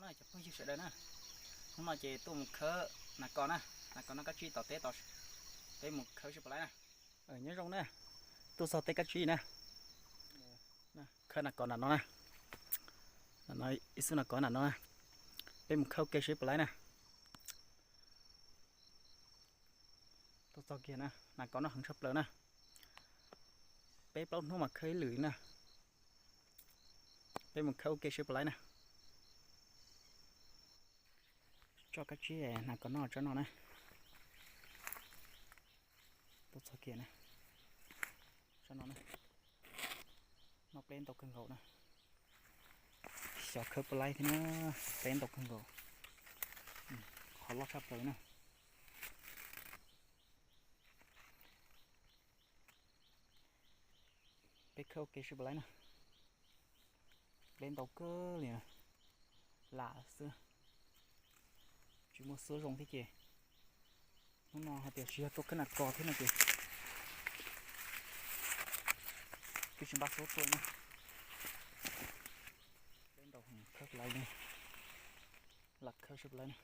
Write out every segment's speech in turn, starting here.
Cov phooj ywg sawv daws na, hnub no ces tuaj mus khawb nas kos na, nas kos noj kab tsib tom teb, peb mus khawb seb puas laib na. Nyob zoo na, tuaj txog teb kab tsib na, khawb nas kos nram no na, ib xub nas kos nram no na, peb mus khawb ua ke seb puas laib na. Tuaj txog kiag na, nas kos noj heev tshaj plaws na, peb plaub hnub mas khawb ib lwm na. Peb mus khawb ua ke seb puas laib na. Tsob kab tsib nas kos noj tsob no na. Tuaj txog kiag na, tsob no na, noj pleb ntau kawg nkaus na. Xyov khawb puas laib thiab na, pleb ntau kawg nkaus, qhov loj tshaj plaws na. Peb khawb ua ke seb puas laib na. Pleb ntau kawg li, lam xwb, tsis muaj xuab zoo thiab ces hnub no hais tias tsis yog tuaj khawb nas kos thiab no ces twb tsis npaj xuab tuaj na. Pleb ntau, khawb puas laib, lam khawb seb puas laib na.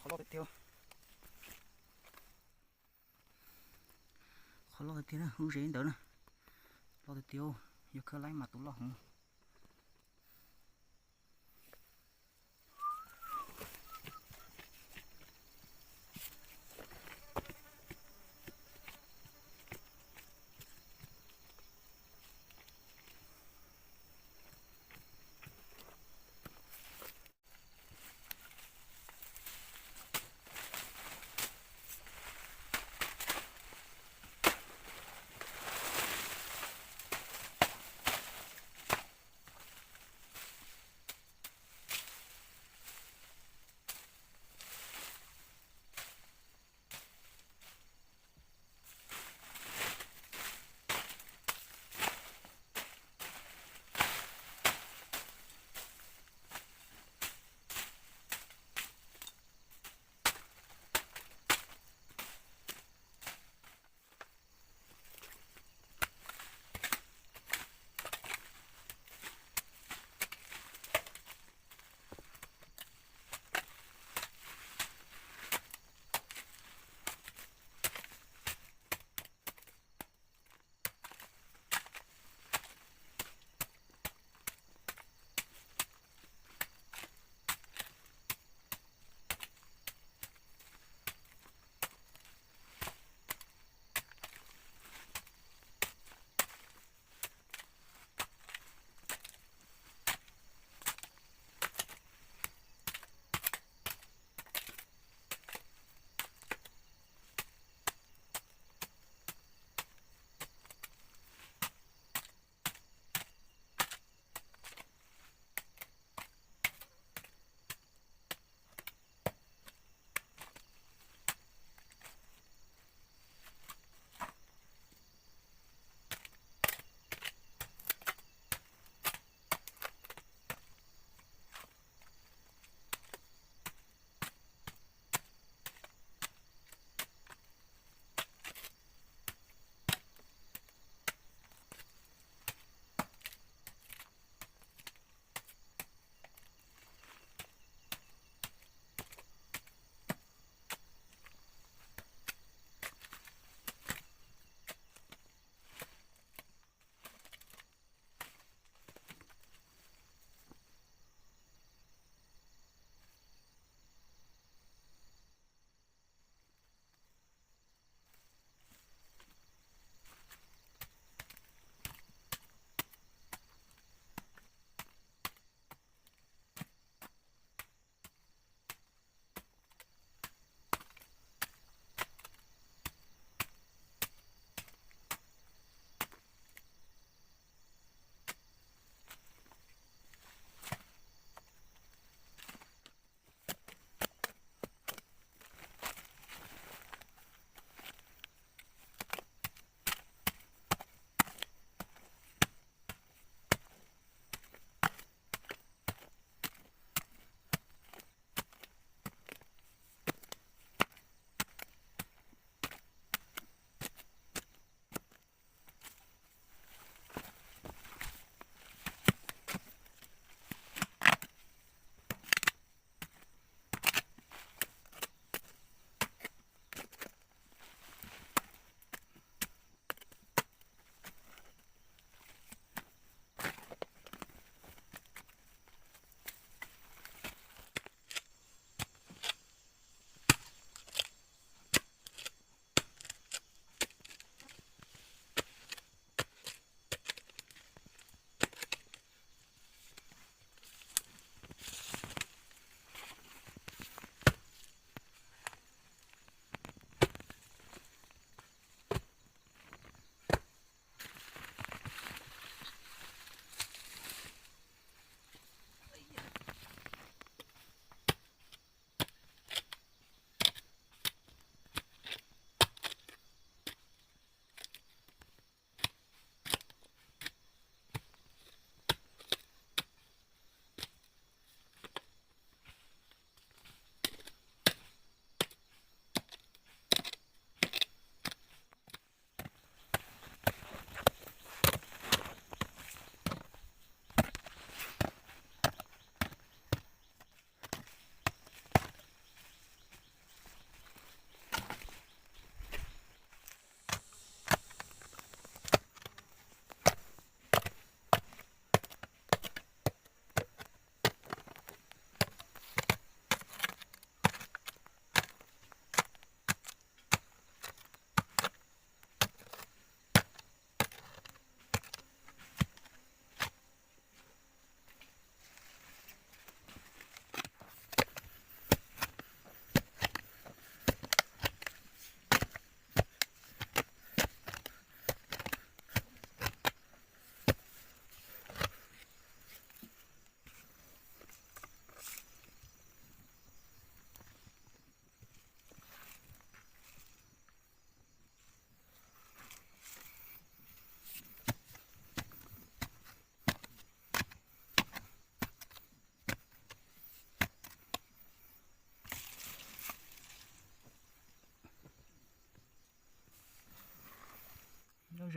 Qhov loj tiag tiag, qhov loj tiag tiag na, lub zeb ntawd na, loj tiag tiag, yog khawb laib mas tus loj heev.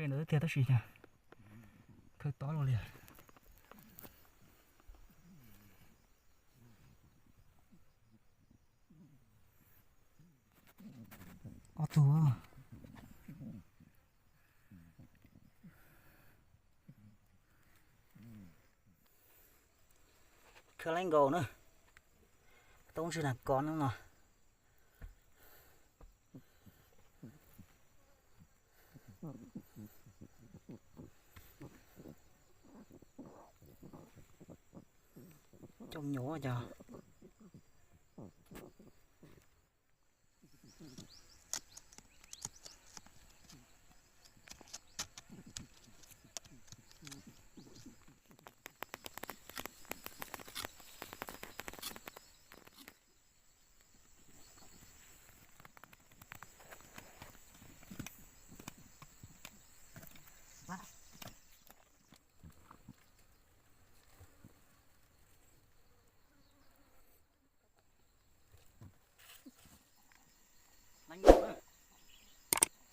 Ntawd tiag tab sis cas khawb tob luaj li. Ob tug. Khawb laib nkaus na. Toob ntseg na kov no. Coj nyuam cov.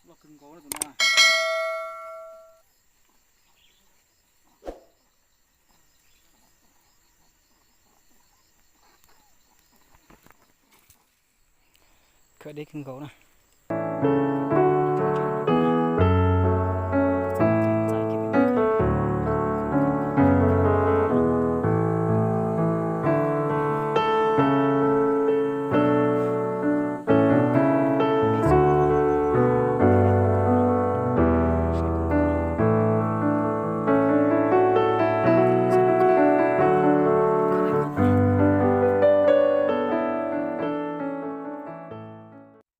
Loj kawg nkaus tus no. Khawb deb kawg nkaus na.